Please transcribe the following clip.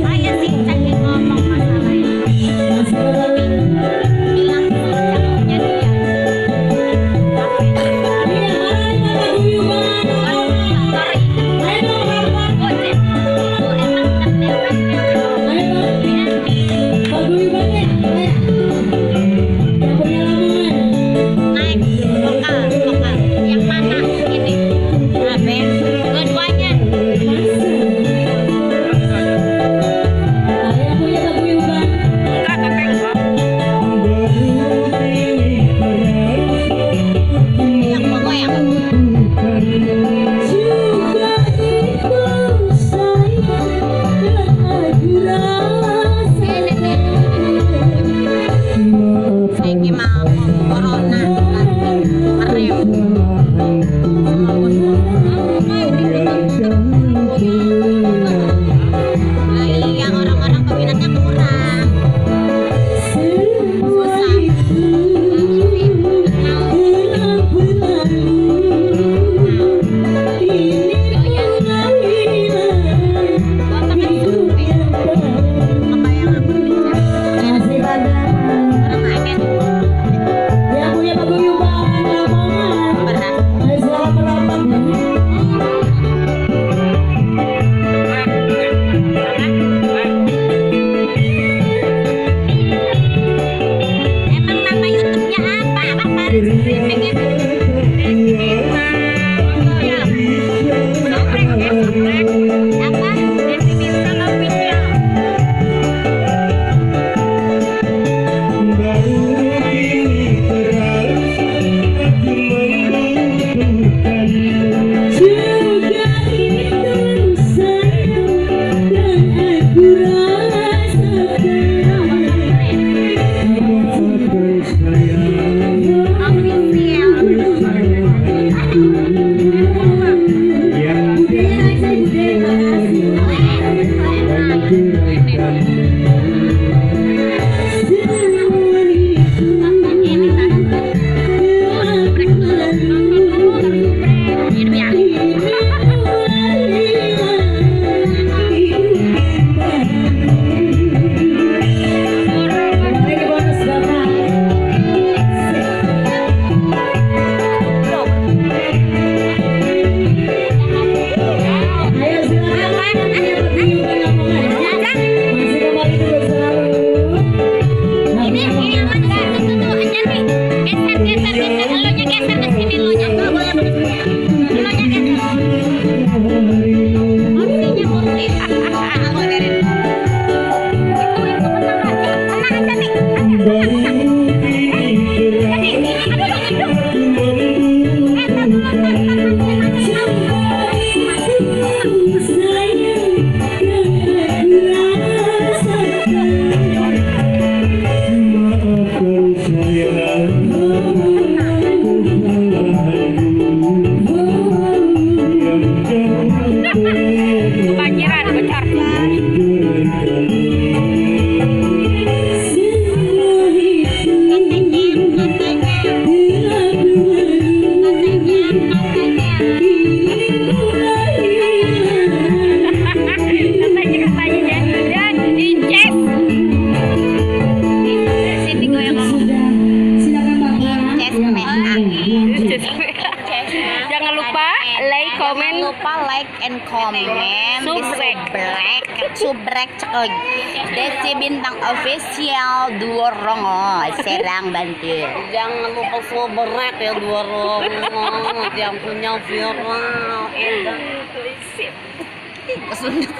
Ayo sih Cang ngomong masalahnya. Bilang si Cang punya dia. Gojek itu emang Cang dewek. Naik vokal, vokal. Yang mana ini? HP. Dua-duanya. Enggak, tapi enggak. Yang mau yang. Saiki mau corona lagi ngerem. Lah iya, orang-orang peminatnya kurang. Susah. Mau. Bapak kan survei. Kebayang aku bisa. Orang akeh. Pernah. Emang nama YouTube-nya apa? Apa Paris Streaming itu? Subrek ya, subrek. Apa? Desi Bintang Official. Official. Nontonnya ini nonton. Subrek dulu. Nonton dulu baru subrek. Ini biar. Ini apa tuh? Tuh, tuh, tuh, nih. Geser, geser, geser. Elonya geser ke sini, elonya. Enggak boleh begini. Elonya geser. Kursinya kursi. Aku biarin. Itu menang aja. Menang aja nih. Ayo, menang, menang. Jadi, aduh, aduh. Tar dulu, tar, tar, mati, mati, mati. Kebanjiran, bocor. Katanya, katanya, katanya, katanya. Katanya, katanya. Dan inces. Sini gue yang ngomong. Inces PA. Inces. Jangan lupa like, comment, Jangan lupa like and comment. Subrek. Subrek, subrek cek. Desi Bintang Official Duo Rongo Serang Bantul. Jangan lupa subrek ya dua rongo yang punya viral. Sip. Kesundut.